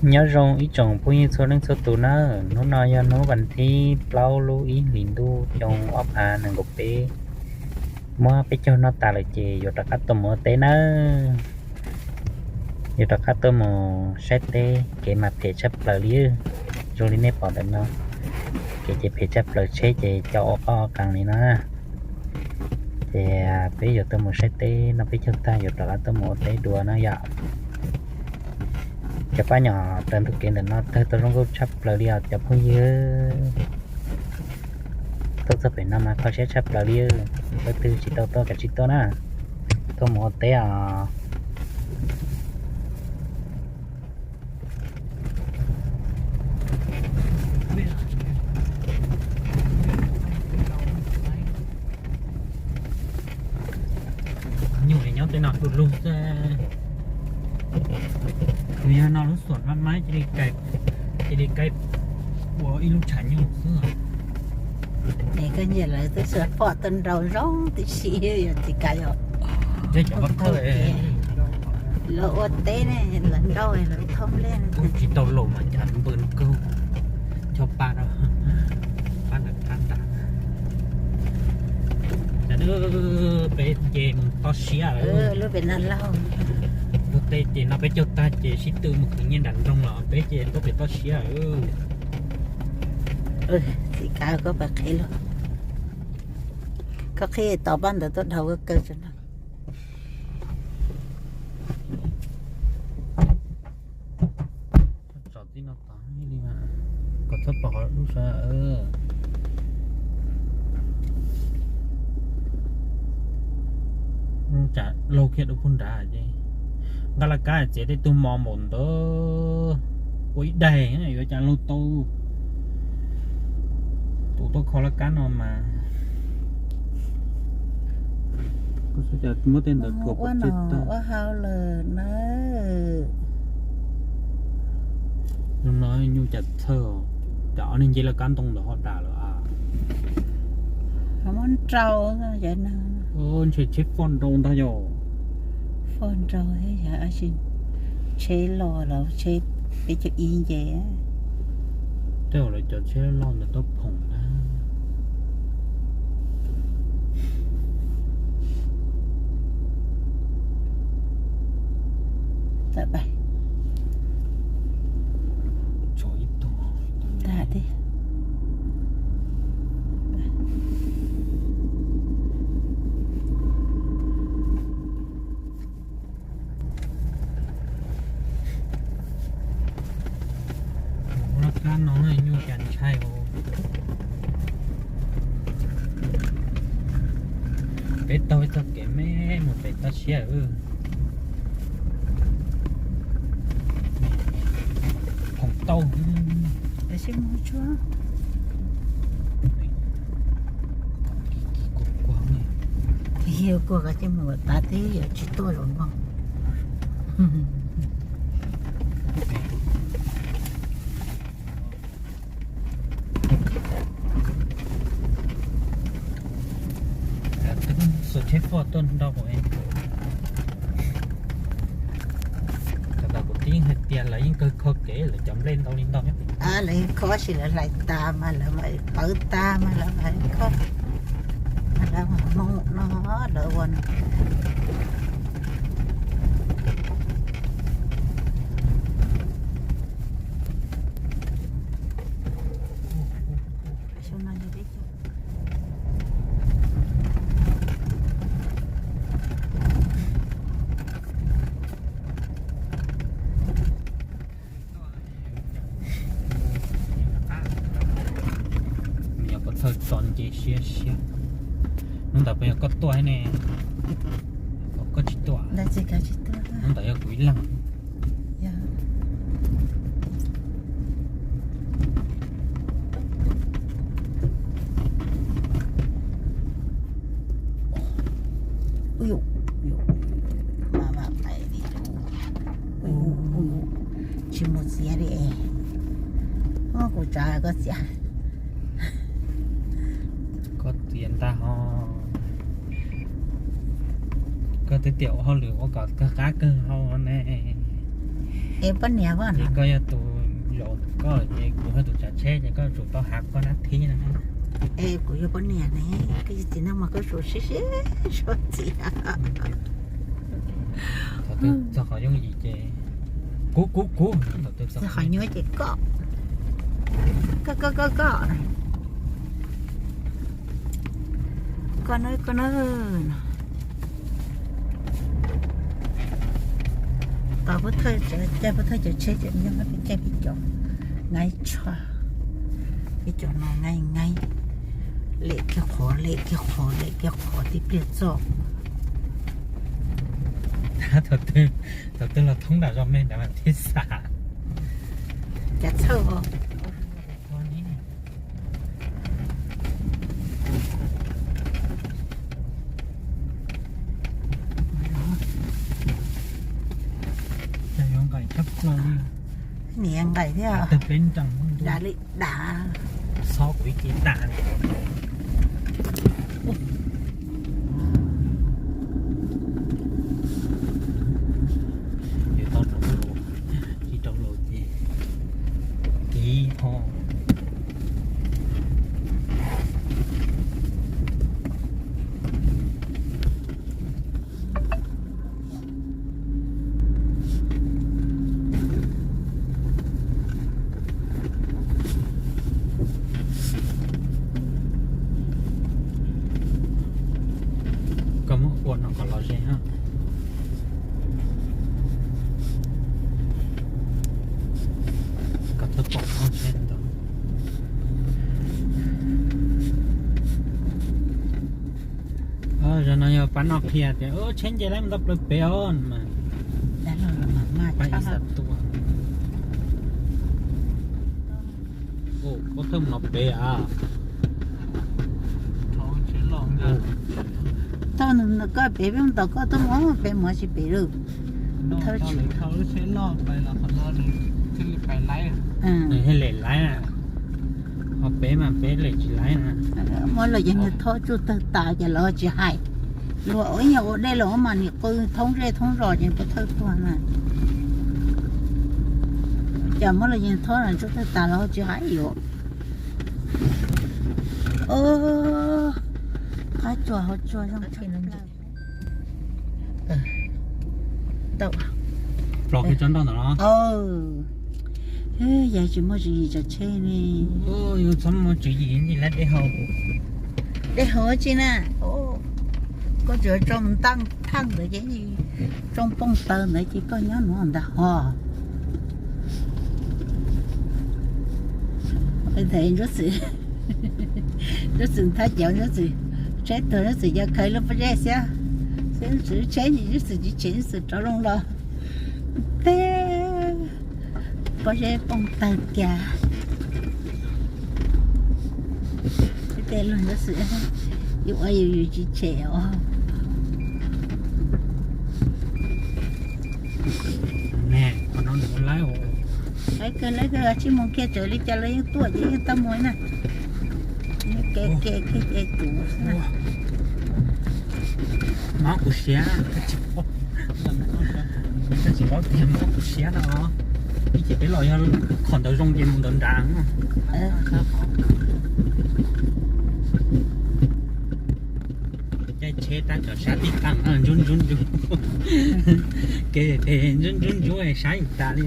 Nyob zoo ib tsoom phooj ywg txhua leej txhua tus na, hnub no yog hnub vas thib plaub lub ib hlis ntuj xyoo ob phav nees nkaum peb. Muab peb caug noj tas lawm ces yuav rov qab tuaj mus ua teb nawb. Yuav rov qab tuaj mus saib teb, kev mas phem tshaj plaws li. Zoo li nej pom ntawm no, kev ces phem tshaj plaws, tsheb ces co ua qoj qees li na. Ces peb yuav tuaj mus saib teb, noj peb caug tag yuav rov qab tuaj mus ua teb dua na yom. Cov pab nyom raws ntug kev ntawm no tawg tau zoo nkauj tshaj plaws li os cov phooj ywg. Tuaj txog pem no mas kho siab tshaj plaws li. Leej twg tsis tau tuaj kav tsij tuaj na. Tuaj mus ua teb os. Nyuj nyob tej no du lug xwb. Yog no lub xuam mab maib cia li kaij ua ib lub tshav nyuj xwb. Es koj nyiam lawv twb xav pom tau nraug zoo tib si, yog tsis kav yog cov lawv ua teb ne, lawv nrauj lawv thoob lej. Tsis tau laus mas cas npws nkaug, cov pab, pab nram qab nram. Cas peb ces mus toj siab lawm. Lub pem no laug. Luag tej ces no peb caug tag ces sib tw mus khwv nyiaj nram nroog los peb ces tuaj pem toj siab lawm. Txiv kav koj pab qhib los, koj qhib tos pab ntawd tuaj dhau kawg tso no. Txhob txav tib no tod li mas, kom txhob pom qhov lub sab. Tsam laug kiag dua puag nrad ces nqa laj kab txiav tej tug mos npaum ntawd ua ib daig yuav cas laug tau. Tus tuaj kho laj kab no mas kuv xav cas muab tej ntawd thuav pov tseg tag. Ua hau lawm na. Zoo no nyuj cas txhawj, cas ob neeg nce laj kab ntoo ntawd ho dam lawm a. Muab nrau, ntshe tsheb foj nrau ntag yog. Foj nrau, tsheb los los tsheb peb caug ib nce. Tej zaum lawv cov tsheb loj ntawd tuaj phoom na. Laj kab no nyuj cas ntshai os. Peb taug ib txoj kev me mus pem toj siab. Khoom tauj. Kuv kuag, kuv kuag ces mus tav teb yuav tsis tuaj los no. Twb xuas tsheb foj tuaj nrau. Thaum ntawd kuv twb yeej hais tias lawv yeej kawg kho kev, lawv cov nplej ntau li ntau. Lawv yeej kho, tab sis lawv hlais tas mas lawv mam pawv tag mas lawv mam kho. Lawv mam mus no, lawv ua no. Nws yog pov thawj txo nce siab siab. Hnub ntawd puas yog koj tuaj ne? Koj tsis tuaj. Hnub ntawd yog kuv ib leeg. Tsis mus txiav li es. Kuv tsav koj txiav. Koj txiav ntag ho. Koj twb tias ua hauj lwm ua kom kawg qab kawg hau ne. Es poj niam, koj yog tus zaum koj ces kuv yog tus tsav tsheb ces koj tsum tau hav koj dab thib no. Es kuv yog poj niam ne, koj yog txiv neej mas koj tsum sib sib suav txiv. Thaum twg txog qhov yooj yim ces kuv kuv kuv, thaum twg txog qhov nyuaj ces koj, koj koj koj koj, koj na koj na. Tos pov thawj, caij pov thawj cov tsheb ces nyob peb caij peb cov nqaij tsho, peb cov no nqaij nqaij, lem kiag qhuav lem kiag qhuav lem kiag qhuav tib pliag txoj. Thaum twg los thoob nram zos me nrad mas thiaj xam. Cas txhawj os. Niam nqaim thiab, dav li dav. Xob kuv ib ce tas li. Yuav tau rau, tsis rau los ces kiv ho. Koj muab ua no kom los ze na. Koj txhob pom no ntag. Zaum no yog pab noj qhia tias tsheb nce lawm mus tau plaws pem os mas. Pab ib xav tuaj. Ua thawj mus no pem a. Thawj koj pem peb mus tos koj tuaj mus pem mus tsis pem lawm. Nws thiaj li lem laiv, ho pem mas pem lem tsis laiv na. Muab los yog nws thob tsuj tawg tas ces lawv tsis hais. Luag ib nyuag ua dej los mas nim qw thoob zej thoob zos ces pov thawj tuag na. Cas muab los yog nws thob tsuj tawg tas los tsis hais yuav. Qab tsuas hauv tsua zoo. Plos kiag tsob ntoo ntawm no. Yog tsis muaj tswv yim tsav tsheb ne. Yus txhob muaj tswv yim ntsis lawv dej haus. Dej haus tsi na. Koj tsuas tso mus ntaj thaj ntawd ces tsoo pooj taws ntawd ces koj nyob nuv ntag ho. Ntsuab Xwm, Ntsuab Xwm thab cawv, Ntsuab Xwm tsheb tuag, Ntsuab Xwm cov khaws lub pob zeb xiab, Ntsuab Xwm tsheb, Ntsuab Xwm tsis tshem, Ntsuab Xwm rov loo los teb pob zeb poob tawg kiag. Tej luag Ntsuab Xwm, yus ua yus yus tsis tshem os. Lawv kawg lawv kawg tsij mus kiag, txawm li cas los yeej tuaj ces yeej tau mus na. Kev kev kev kev kuv xwb na. Mob kuv siab, koj tsis paub tias mob kuv siab no. Ib chim peb los yog qhov ntawd zoo ces mus ntawd nrad. Caij tsheb tab tom sab tib qees ntsuab ntsuab ntsuab. Kev tes ntsuab ntsuab ntsuab sab tas li.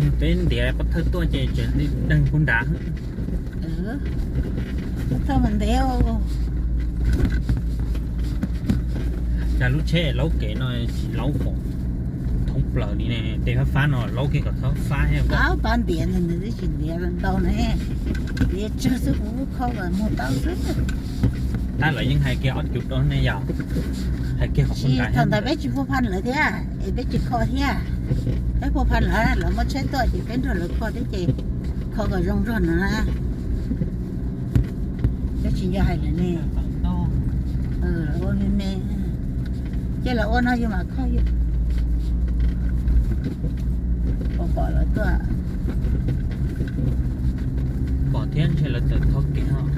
Yog peb ntiav pov thawj tuaj ces tseem deeg puag nrad. Pov thawj mas ntev. Cas lub tsheb laub kev no tsis laub kom thoob plaws li ne, tej fab fab no laub kiag kom thoob fab thiab. Pab ntiav ntawd nws twb tsis ntiav ntau ne, ntiav tsawg xwb kuv kho kom mus tau xwb. Tab lawv yeej hais kiag ob cuv rau ne yom, hais kiag qhov tsis, thaum ntawd peb tsis pub pha lawv thiab es peb tsis kho thiab. Peb pub pha lawv, lawv muab tsheb tuaj ces peb nrog lawv kho thiab ces kho kom zoo zog no na. Peb tsis nco hais lawv ne. Lawv ua me me, ces lawv ua no yus mam kho yus. Pom pom lawv tuaj. Pom thiab ntshe lawv txawm thov kev os.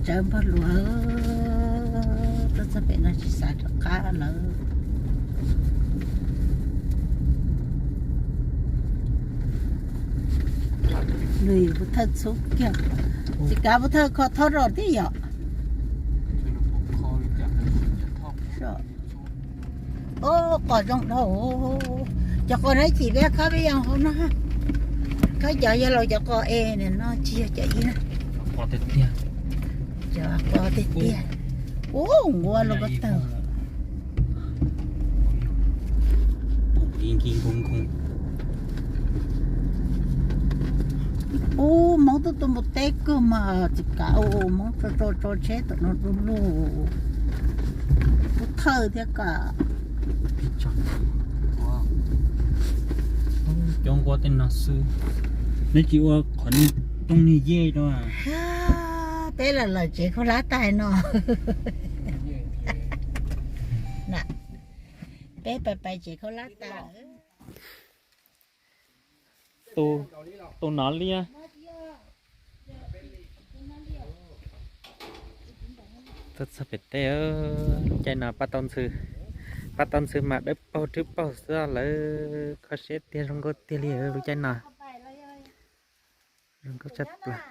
Tsawv npog luas, tuaj txog pem no tsis xav rov qab lawm. Lwm pub thawj txhub kiag, tsis kav pub thawj kho thob rau tib yom. Ob qos zoo dhau. Cov qos no chim peb khob peb yoo hauv no. Khob cov yog laus cov qos es nim no tsis yog cov ib na. Cov qos tiag tiag. Ub, nqua los pab tawg. Ub, Hmoob tuaj tua npua teb kawg mas tsis kav, Hmoob tso tso tso tsheb tom no du lug. Pub thawj thiab kam. Cov nqua tej no xwb, neb tsis ua qhov niag rooj niag yej rau. Peb los lawm tsev khaub hlab tas no. Peb pais pais tsev khaub hlab tas. Tu nov liab. Tuaj txog pem teb, lub caij no pab tau ntxhw, pab tau ntxhw mas dawb paug rwb paug xwb, lawv kho siab tiag zoo nkauj tiag li lub caij no. Zoo nkauj tshaj plaws.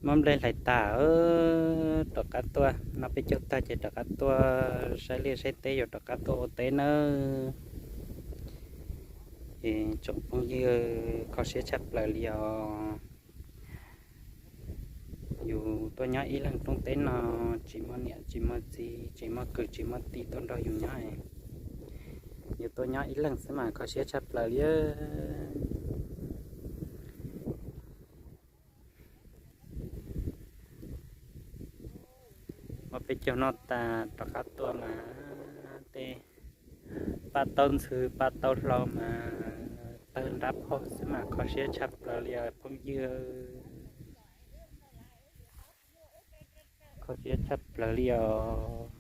Muab nplej hlais tas, rov qab tuaj noj peb caug tag ces rov qab tuaj saib liaj saib teb, yuav rov qab tuaj ua teb nawb. Es tsoom phooj ywg, kho siab tshaj plaws li os. Yus tuaj nyob ib leeg rooj teb no, tsis muaj niam tsis muaj txiv, tsis muaj kwv tsis muaj tij tuaj nrog yus nyob. Yus tuaj nyob ib leeg xwb mas kho siab tshaj plaws li. Muab peb caug noj tas rov qab tuaj mas tej paj tau ntxhw paj tau hlau mas tawg nrab phauj xwb mas kho siab tshaj plaws li os phooj ywg. Kho siab tshaj plaws li os.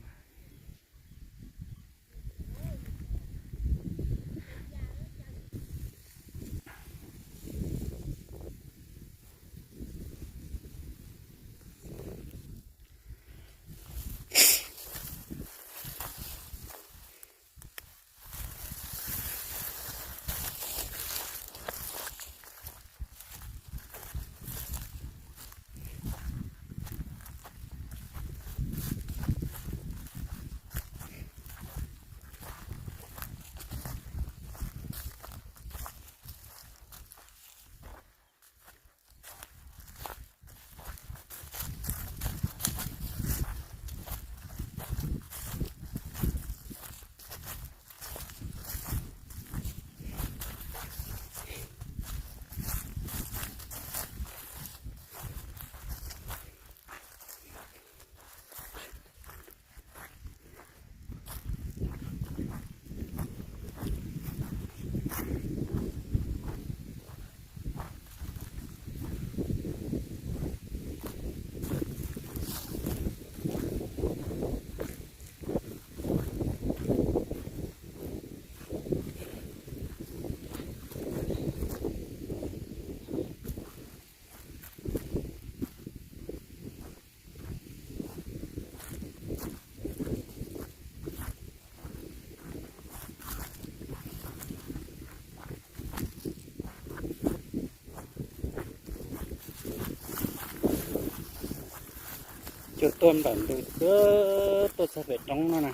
Cua tuaj nplawm ntws xwb, tuaj txog pem roob no na.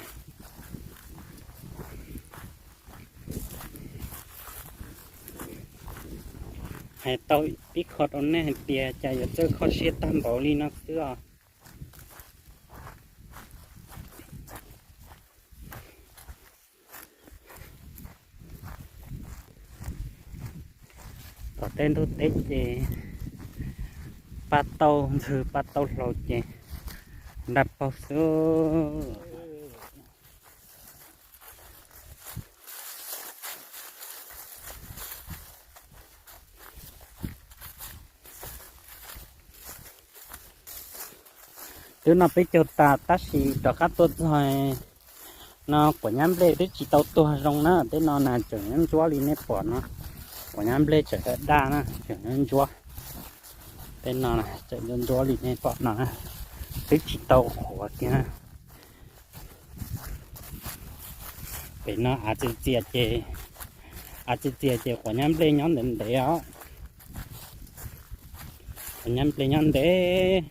Hais tau ib qho rau nej hais tias cas yuav txawj kho siab tag npaum li no xwb os. Tom tej ntug teb ces paj tau ntxhw paj tau hlau ces nrab paug xwb. Twb noj peb caug tas tab sis rov qab tuaj txog no quav nyab nplej twb tsis tau tuag zoo na, tej no na tseem ntsuab li nej pom no. Quav nyab nplej tseem daj na, tseem ntsuab. Tej no tseem ntsuab li nej pom no, twb tsis tau qhuav kiag na. Pem no av txias txias ces, av txias txias ces quav nyab nplej nyob ntev ntev os. Quav nyab nplej nyob ntev.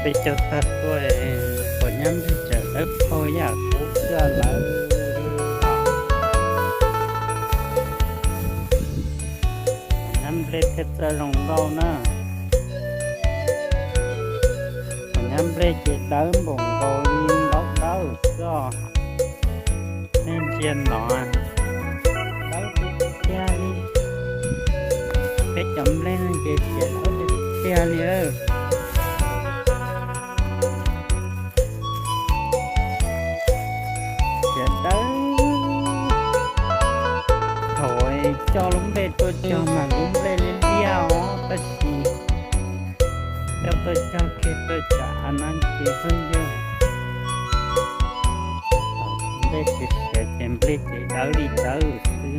Peb cog tag tuaj, puas nyab nplej tseem dawb paug yam qub coj lawm. Puas nyab nplej thiaj txawj zoo nkauj na. Puas nyab nplej ces dawb npaum nkaus li ntaub dawb xwb os. Nej ntsia no, dawb tiag tiag li. Peb cov nplej no ces txiav dawb tiag tiag li. Txiav dawb. Thaum coj lub nplej tuaj cog mas lub nplej liab liab os, tab sis coj tuaj cog kiag tuaj tsam av no ces pheej yog nplej tsis siav ces nplej ces dawb li dawb xwb.